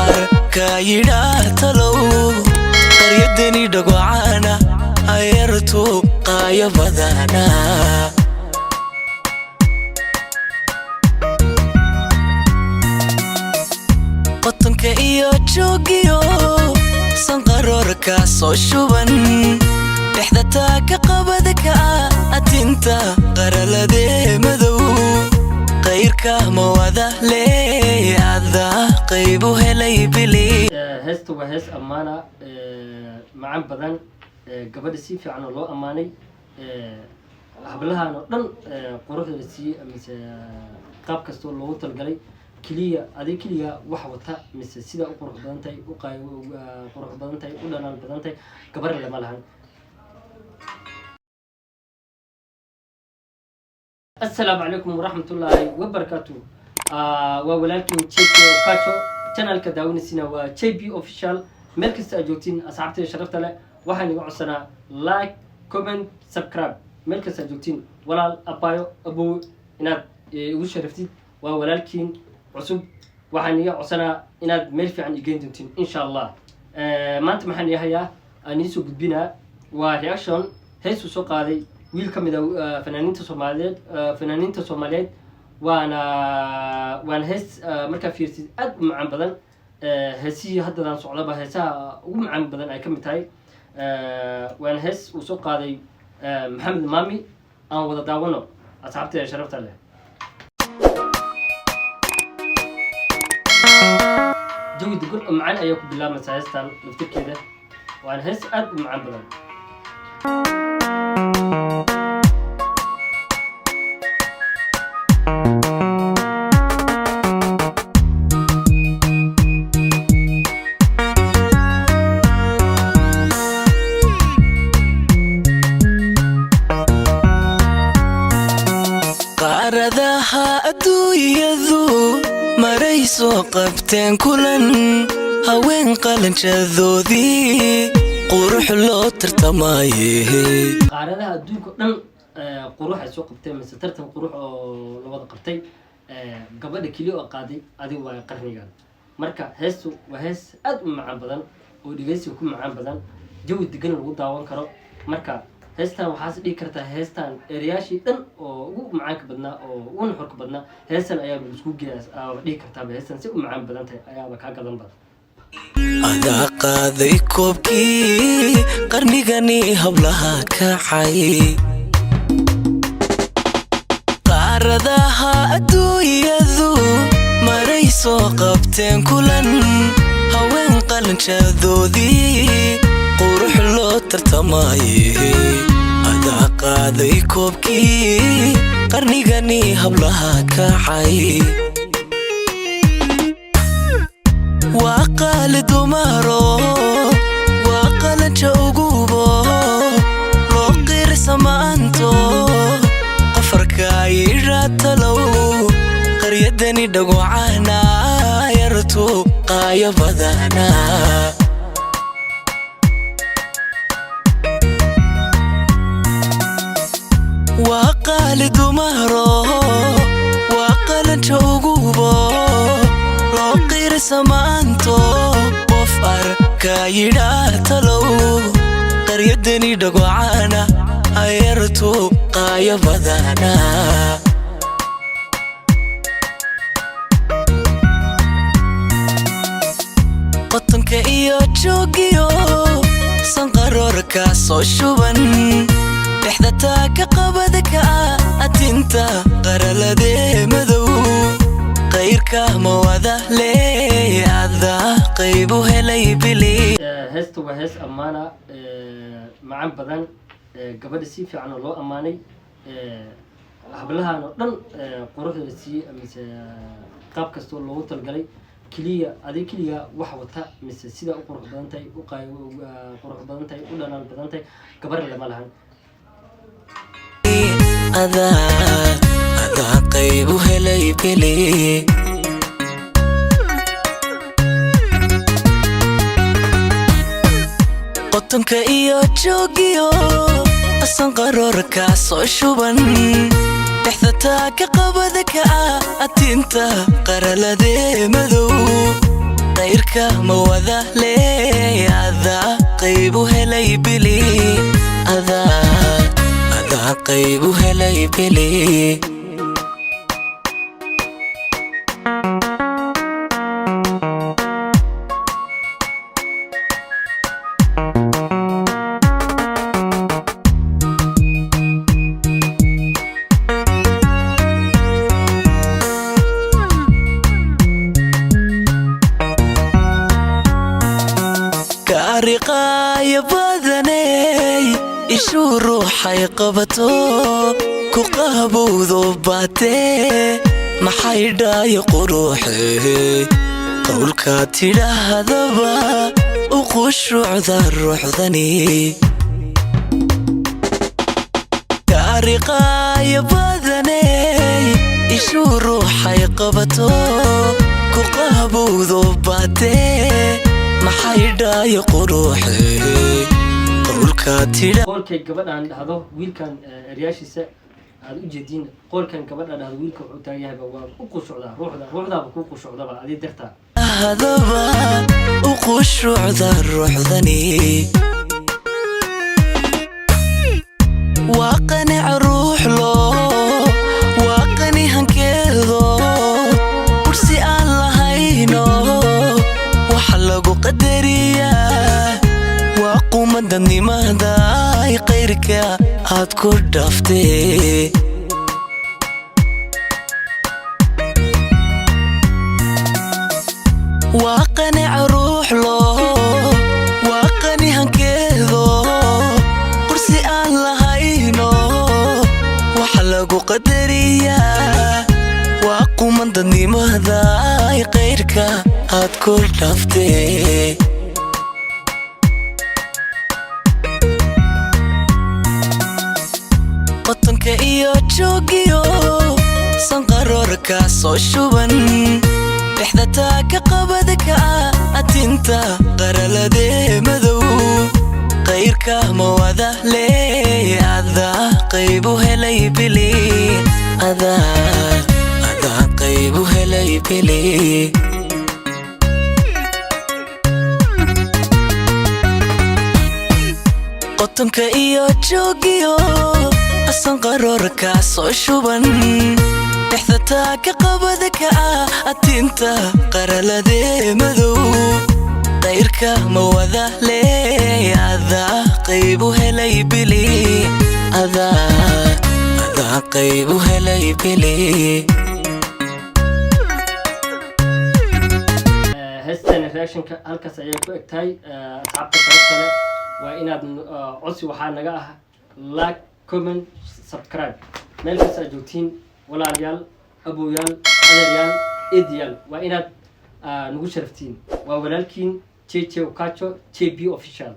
Arkayidhaa talow, qaryadani dhagocaana ayartu qaaya badana. Qotonka iyo joogiyo sanqaroorka soo shuban, dhexda taaka qabadka atinta qaraladee madow, qayrka mawada leeada qaybu helay bili. Heesta waa hees ammaana, macan badan, gabadha si fiican oo loo ammaanay. Hablahan oo dhan quruxda la siiyey mise qaab kastoo loogu talgalay, keliya adig keliya wax wata mise sidaa u qurux badan tahay, u qurux badan tahay, u dhalaal badan tahay, gabar lama lahan. Assalaamu calaykum waraxmatullaahi wabarakaatu. Waa walaalkiin JK Okajo, channelka daawanaysiina waa JB Official. Meel kasta aad joogtiin, asxaabtayda sharafta leh, waxaan iga codsanaa like, comment, subscribe. Meel kasta aad joogtiin, walaal, abayo, abow, inaad igu sharaftid. Waa walaalkiin cusub, waxaan iga codsanaa inaad meel fiican igeyn doontiin, insha Allah. Maanta maxaan ihayaa aan iisoo gudbinaa? Waa reaction heesuu soo qaaday wiil ka mid a fanaaniinta Soomaaliyeed, fanaaniinta Soomaaliyeed. Waana hees markaa fiirsid aad u macaan badan. Heesihii haddadan socdaba heesaha ugu macaan badan ay ka mid tahay. Waana hees uu soo qaaday Maxamed Mami. Aan wada daawano, asxaabteeda sharafta leh. Jawi degan oo macaan ayaa ku bilaabmaysa heestan laftirkeeda. Waana hees aad u macaan badan. Qaaradaha adduunyadu maray soo qabteen kulan, haween qalanjadoodii qurux loo tartamaye. Qaaradaha adduunka o dhan qurux ay soo qabteen mise tartan qurux oo la wada qabtay, gabadha keliya oo qaaday adiga waayo qarnigan. Marka heestu waa hees aad u macaan badan oo dhegeysiga ku macaan badan, jawi degan lagu daawan karo. Marka heestan waxaas dhihi kartaa, heestan ereyaashii dhan oo ugu macaanka badnaa oo ugu nuxurka badnaa heestan ayaa laisku geeya aaba dhihi kartaaba. Heestan si u macaan badan tahay ayaaba kaa gadan badan. Adaa qaaday koobkii qarnigani hablaha kacay. Qaaradaha adduunyadu maray soo qabteen kulan, haween qalanjadoodii qurux loo tartamaye. Adaa qaaday koobkii qarnigani hablaha kacay. Waa qaali dumaro, waa qalanja ugubo loo qirsamaanto. Qofarka yidhaa talow, qaryadani dhagocaana yartu qaaya badana. Waa qaali dumaro, waa qalanja ugubo loo qirsamaanto. Qof arka yidhaa talow, qaryadani dhagocaana ayartu qaaya badana. Qotonka iyo joogiyo sanqaroorka soo shuban, dhexda taaka qabadka atinta qaraladee madow, qayrka mawada leeada qaybu helay bili. Heesta waa hees ammaana, macan badan, gabadha si fiican oo loo ammaanay. Hablahan oo dhan quruxda la siiyey mise qaab kastoo loogu talgalay, keliya adig keliya wax wata mise sidaa u qurux badan tahay, u qurux badan tahay, u dhalaal badan tahay, gabar lama lahan. Adaa qaybu helay bili. Qotonka iyo joogiyo sanqaroorka soo shuban, dhexda taaka qabada ka ah atinta qaraladee madow. Qayrka ma wada leeyaada, qaybu helay bili adaa, adaa qaybu helay bili. Kaariqaaya badaney, ishuu ruuxay qabato ku qabowdo baatee, maxay dhaayo quruuxe, qowlkaa tidhaahdaba u qushuucda ruuxdani. Kaariqaaya badaney, ishuu ruuxay qabato ku qabowdo baatee, maxay dhaayo quruuxe, qowlkaa tidha Qoolkay gabadhaan dhahdo wiilkan, eryaashiisa aad u jeediin, qoolkan gabadha dhahdo wiilka wuxuu taagan yahayba waa u qushucdaa ruuxda, ruuxdaaba kuu qushucdaba adii dartaa. Hadaba u qushuucda ruuxdani, waa qanic ruux loo, waa qani hankeedo, kursi aan lahayno waxa lagu qadariyaa, waa qumadadnimada ay qayrka aad ku dhaaftee. Waa qanic ruux loo, waa qani hankeedo, kursi aan lahayno waxa lagu qadariyaa, waa qumadadnimada ay qayrka aad ku dhaaftee. Qotonka iyo joogiyo sanqaroorka soo shuban, dhexda ka qabadka atinta qaraladee madow, qayrka ma wada leeyaada, qaybu helay bili adaa, adaa qaybu helay bili. Qotonka iyo joogiyo sanqaroorka soo shuban, dhexda ka qabadka atinta qaraladee madow, qayrka ma wada leeyaada, qaybu helay bili adaa, adaa qaybu helay bili. Heestan reactionka halkaas ayay ku eg tahay. Asxaabta sharafta leh, waa inaad codsi waxaa naga ah like, comment, subscribe meel kasta aad joogtiin. Walaalayaal, abowyaal, adeeryaal, eedayaal, waa inaad nagu sharaftiin. Waa walaalkiin JJ Ukacho, JB Official.